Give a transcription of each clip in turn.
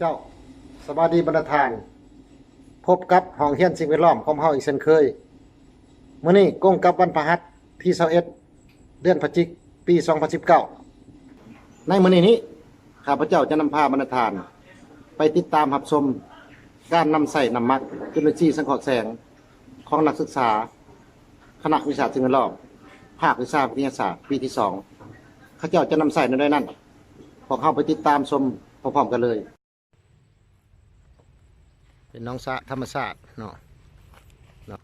ເຈົ້າ, ສະບາຍດີບັນດາທ່ານ, ພົບກັບຫ້ອງຮຽນສິ່ງແວດລ້ອມຂອງເຮົາອີກເຊັ່ນເຄີຍ. ມື້ນີ້ກົງກັບວັນພະຫັດທີຊາວເອັດ ເດືອນພະຈິກ ປີສອງພັນສິບເກົ້າ. ໃນມື້ນີ້ນີ້ ຂ້າພະເຈົ້າຈະນຳພາບັນດາທ່ານໄປຕິດຕາມຮັບຊົມການນຳໃຊ້ນ້ຳໝັກຈຸລິນຊີສັງເຄາະແສງຂອງນັກສຶກສາຄະນະວິຊາສິ່ງແວດລ້ອມ ພາກວິຊາວິທະຍາສາດ ປີທີສອງ ເຂົາເຈົ້າຈະນຳໃຊ້ແນວໃດນັ້ນ ພວກເຮົາໄປຕິດຕາມຊົມພ້ອມໆກັນເລີຍ. ເປັນໜອງສະທຳມະຊາດເນາະ ເນາະ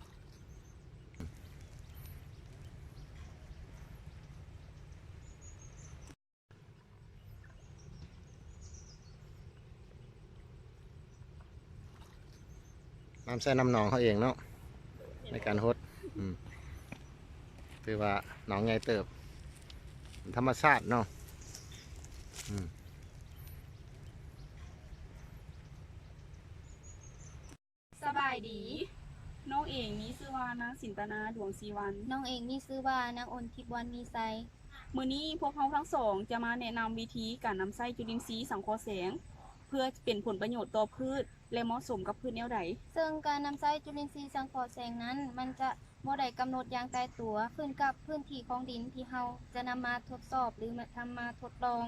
ນ້ຳໃຊ້ນ້ຳໜອງເຮົາເອງເນາະ ໃນການຫົດ. ອືມ ຖືວ່າໜອງໃຫຍ່ເຕີບ ທຳມະຊາດເນາະ. ອືມ ສະບາຍດີ. ນ້ອງເອງມີຊື່ວ່ານາງສິນຕະນາ ດວງສີວັນ. ນ້ອງເອງມີຊື່ວ່ານາງອົນທິບວັນ ມີໄຊ. ມື້ນີ້ພວກເຮົາທັງສອງຈະມາແນະນຳວິທີການນຳໃຊ້ຈຸລິນຊີສັງເຄາະແສງ ເພື່ອເປັນຜົນປະໂຫຍດຕໍ່ພືດ ແລະ ເໝາະສົມກັບພືດແນວໃດ? ເຊິ່ງການນຳໃຊ້ຈຸລິນຊີສັງເຄາະແສງນັ້ນ ມັນຈະບໍ່ໄດ້ກຳນົດຢ່າງຕາຍຕົວ, ຂຶ້ນກັບພື້ນທີ່ຂອງດິນທີ່ເຮົາຈະນຳມາທົດສອບ ຫຼື ນຳມາທົດລອງ.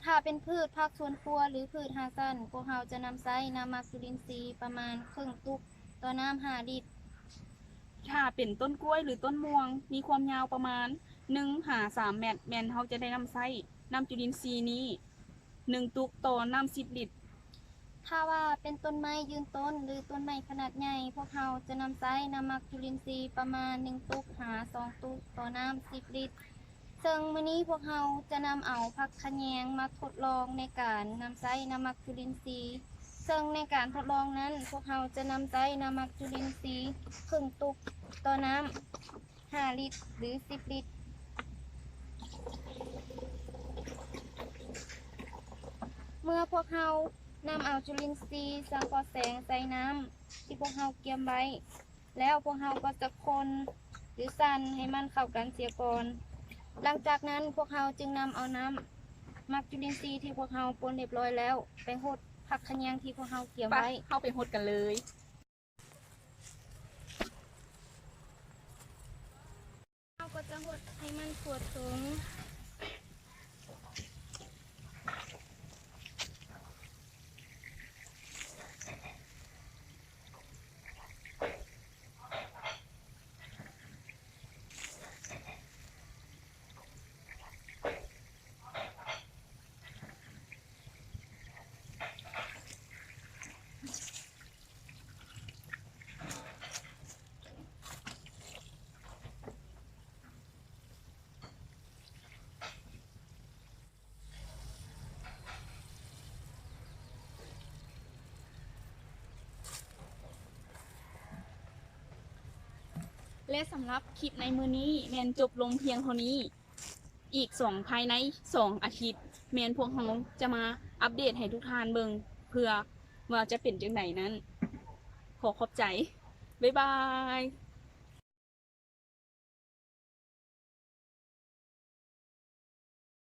ຖ້າເປັນພືດຜັກສວນຄົວ ຫຼື ພືດຫ້າຊັ້ນ, ພວກເຮົາຈະນຳໃຊ້ນ້ຳໝັກຈຸລິນຊີປະມານເຄິ່ງຕຸກຕໍ່ນ້ຳຫ້າລິດ. ຖ້າເປັນຕົ້ນກ້ວຍ ຫຼື ຕົ້ນມ່ວງ ມີຄວາມຍາວປະມານໜຶ່ງຫາສາມແມັດ, ແມ່ນເຮົາຈະໄດ້ນຳໃຊ້ນ້ຳຈຸລິນຊີນີ້ ໜຶ່ງຕຸກຕໍ່ນ້ຳສິບລິດ. ຖ້າວ່າເປັນຕົ້ນໄມ້ຢືນຕົ້ນ ຫຼື ຕົ້ນໄມ້ຂະໜາດໃຫຍ່, ພວກເຮົາຈະນຳໃຊ້ນ້ຳໝັກຈຸລິນຊີປະມານໜຶ່ງຕຸກຫາສອງຕຸກຕໍ່ນ້ຳສິບລິດ. ເຊິ່ງມື້ນີ້ພວກເຮົາຈະນຳເອົາຜັກຂະແຍງມາທົດລອງໃນການນຳໃຊ້ນ້ຳໝັກຈຸລິນຊີ. ເຊິ່ງໃນການທົດລອງນັ້ນ, ພວກເຮົາຈະນຳໃຊ້ນ້ຳໝັກຈຸລິນຊີເຄິ່ງຕຸກຕໍ່ນ້ຳ ຫ້າລິດ ຫຼື ສິບລິດ. ເມື່ອພວກເຮົານຳເອົາຈຸລິນຊີສັງເຄາະແສງໃສ່ນ້ຳທີ່ພວກເຮົາກຽມໄວ້ແລ້ວ, ພວກເຮົາກໍຈະຄົນ ຫຼື ສັ່ນໃຫ້ມັນເຂົ້າກັນເສຍກ່ອນ. ຫຼັງຈາກນັ້ນ, ພວກເຮົາຈຶ່ງນຳເອົານ້ຳໝັກຈຸລິນຊີທີ່ພວກເຮົາປົນຮຽບຮ້ອຍແລ້ວ ໄປຫົດຜັກຂະແຍງທີ່ພວກເຮົາກຽມໄວ້. ເຮົາໄປຫົດກັນເລີຍ. ເຮົາກໍຈະຫົດໃຫ້ມັນທົ່ວເຖິງ. ແລະ ສຳລັບຄລິບໃນມື້ນີ້ແມ່ນຈົບລົງພຽງເທົ່ານີ້. ອີກສອງ ພາຍໃນສອງອາທິດ ແມ່ນພວກເຮົາຈະມາອັບເດດໃຫ້ທຸກທ່ານເບິ່ງ ເພື່ອວ່າຈະເປັນຈັ່ງໃດນັ້ນ. ຂໍຂອບໃຈ. ບາຍບາຍ.